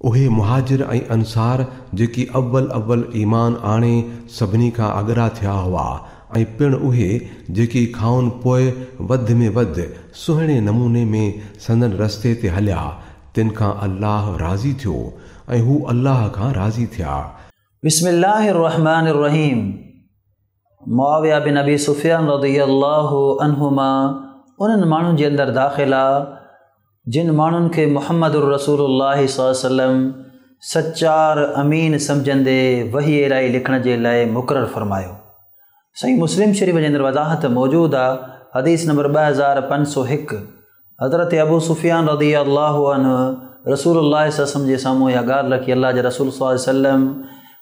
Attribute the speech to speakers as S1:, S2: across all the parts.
S1: اهي مهاجر ۽ انصار جيڪي اول اول ايمان آڻي سڀني کان اڳرا ٿيا هئا ۽ پڻ اهي جيڪي کانئن پوء وڌ ۾ وڌ سهڻي نموني ۾ سندن رستي تي هليا، تن کان الله راضي ٿيو ۽ هو الله کان راضي ٿيا.
S2: بسم الله الرحمٰن الرحيم معاويه بن ابي سفيان رضي الله عنهما انهن ماڻهن جي اندر داخل آ جن ماڻهن کي محمد رسول الله صلي الله عليه وسلم سچار امين سمجهندي وحي الاهي لکڻ جي لاء مقرر فرمايو. صحيح مسلم شريف جي اندر وضاحت موجود آ، حديث نمبر 2501، حضرت ابو سفيان رضي الله عنه رسول الله صلي الله عليه وسلم جي سامهون اها ڳالهه رکي الله جي رسول صلي الله عليه وسلم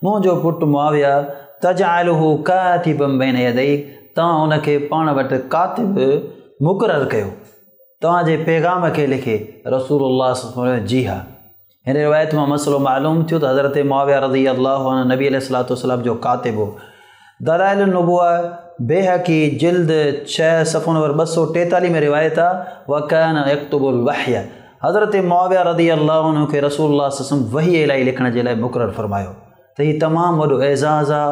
S2: منهنجو پٽ معاويه تجعله ڪاتبا بين يديڪ توهان ان کي پاڻ وٽ ڪاتب مقرر ڪيو. توهان جي پيغام کي لکي، رسول الله صلي الله عليه وسلم جي ها. هن روايت مان مسئلو معلوم ٿيو ته حضرت معاويه رضي الله عنه نبي عليه الصلوة والسلام جو ڪاتب هو. دلائل النبوة بيهقي جلد 6 صفحو نمبر 243 ۾ روايت آ، وڪان يڪتب الوحي حضرت معاويه رضي الله عنه کي رسول الله صلي الله عليه وسلم وحي الاهي لکڻ جي لاء مقرر فرمايو. ته هي تمام وڏو اعزاز آ،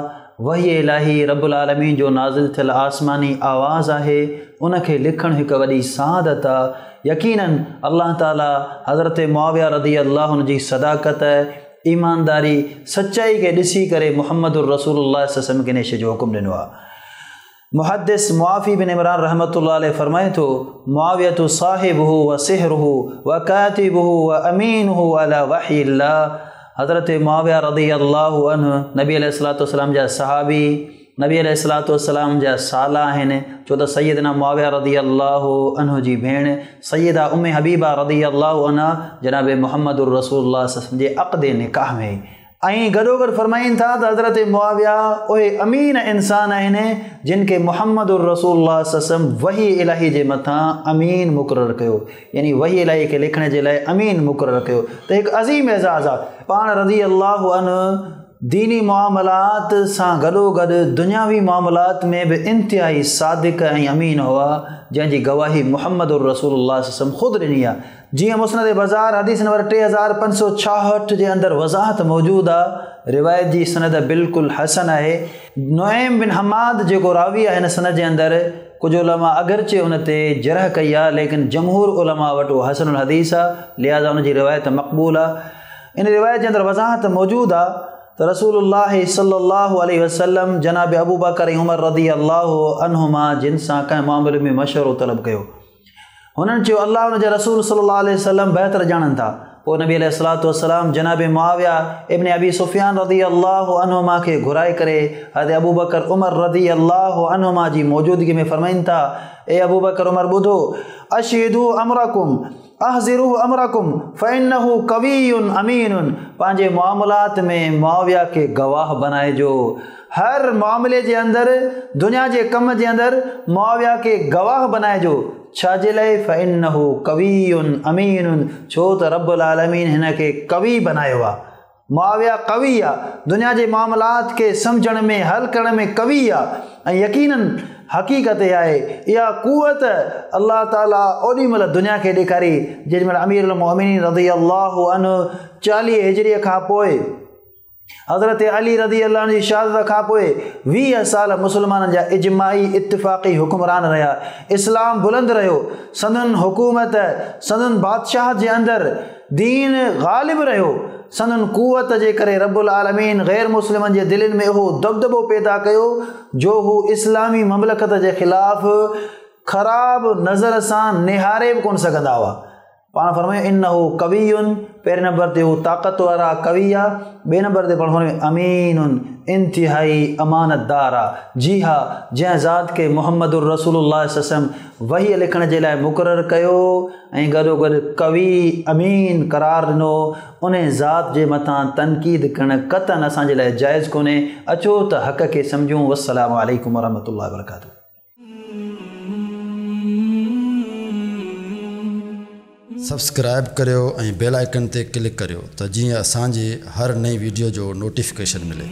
S2: وحي الاهي رب العالمين جو نازل ٿيل آسماني آواز آهي، ان کي لکڻ هڪ وڏي سعادت آ، يقيناً الله تعالي حضرت معاويه رضي الله عنه جي صداقت، ايمانداري، سچائي کي ڏسي ڪري محمد رسول الله صلي الله عليه وسلم کي انهي شيء جو حڪم ڏنو آ. محدث معافي بن عمران رحمة الله عليه فرمائي ٿو، معاوية صاحبه و صهره و ڪاتبه و امينه علي وحي الله حضرت معاويه رضي الله عنه نبي عليه الصلوة والسلام جا صحابي، نبي عليه الصلوة والسلام جا سالا آهن، ڇو ته سيدنا معاويه رضي الله عنه جي ڀيڻ سيده ام حبيبه رضي الله عنها جناب محمد رسول الله صلي الله عليه وسلم جي عقد نڪاح ۾ ۽ گڏوگڏ فرمائين ٿا ته حضرت معاويه اهي امين انسان آهن جن کي محمد رسول الله صلي الله عليه وسلم وحي الاهي جي مٿان امين مقرر ڪيو يعني وحي الاهي کي لکڻ جي لاء امين مقرر ڪيو ته هڪ عظيم اعزاز آهي پاڻ رضي الله عنه ديني معاملات سان گڏوگڏ دنياوي معاملات ۾ به انتهائي صادق ۽ امين هئا جنهن جي گواهي محمد رسول الله صلي الله عليه وسلم خود ڏني آهي جيئن مسند بزار حديث نمبر 3566 جي اندر وضاحت موجود آ، روايت جي سند بلڪل حسن آهي. نعيم بن حماد جيڪو راوي آهي هن سند جي اندر ڪجهه علماء اگرچه ان تي جرح ڪئي آ ليڪن جمهور علماء وٽ اهو حسن الحديث آ لهذا ان جي روايت مقبول آ. ان روايت جي اندر وضاحت موجود آ ته رسول الله صلي الله عليه وسلم جناب ابوبڪر ۽ عمر رضي الله عنهما جن سان ڪنهن معاملي ۾ مشورو طلب ڪيو. هنن چيو، الله ان جا رسول صلي الله عليه وسلم بهتر ڄاڻن ٿا. پوء نبي عليه الصلوة والسلام جناب معاويه ابن ابي سفيان رضي الله عنهما کي گهرائي ڪري حضرت ابوبڪر عمر رضي الله عنهما جي موجودگي ۾ فرمائن ٿا، اي ابوبڪر عمر ٻڌو! اشهدوا امرڪم احضروه امرڪم فانه قوي امين پنهنجي معاملات ۾ معاويه کي گواهه بنائجو. هر معاملي جي اندر، دنيا جي ڪم جي اندر، معاويه کي گواهه بنائجو، ڇا جي لاء فانه قوي امين ڇو ته رب العالمين هن کي قوي بنايو آهي، معاويه قوي آهي، دنيا جي معاملات کي سمجهڻ ۾ حل ڪرڻ ۾ قوي آهي ۽ يقيناً حقيقت اها آهي اها قوت الله تعالي اوڏي مهل دنيا کي ڏيکاري جيڏي مهل امير المومنين رضي الله عنه 40 هجريء کان پوء حضرت علي رضي الله عنه جي شهادت کان پوء 20 سال مسلمانن جا اجماعي اتفاقي حڪمران رهيا. اسلام بلند رهيو. سندن حڪومت، سندن بادشاهت جي اندر دين غالب رهيو. سندن قوت جي ڪري رب العالمين غير مسلمن جي دلين ۾ اهو دٻدٻو پيدا ڪيو جو هو اسلامي مملڪت جي خلاف خراب نظر سان نهاري به ڪونه سگهندا هئا. پاڻ فرمايو انه قوي پهرين نمبر تي هو طاقتور آ قوي آ ٻئي نمبر تي پاڻ فرمايو امين انتهائي امانتدار آ جي ها جنهن ذات کي محمد رسول الله صلي الله عليه وسلم وحي لکڻ جي لاء مقرر ڪيو ۽ گڏو گڏ قوي امين قرار ڏنو ان ذات جي مٿان تنقيد ڪرڻ قطعا اسان جي لاء جائز ڪونهي اچو ته حق کي سمجهون والسلام عليڪم ورحمة الله وبرڪاته.
S3: سبسڪرائب ڪريو ۽ بيل آئيڪن تي ڪلڪ ڪريو ته جيئن اسان جي هر نئين ويڊيو جو نوٽيفڪيشن ملي.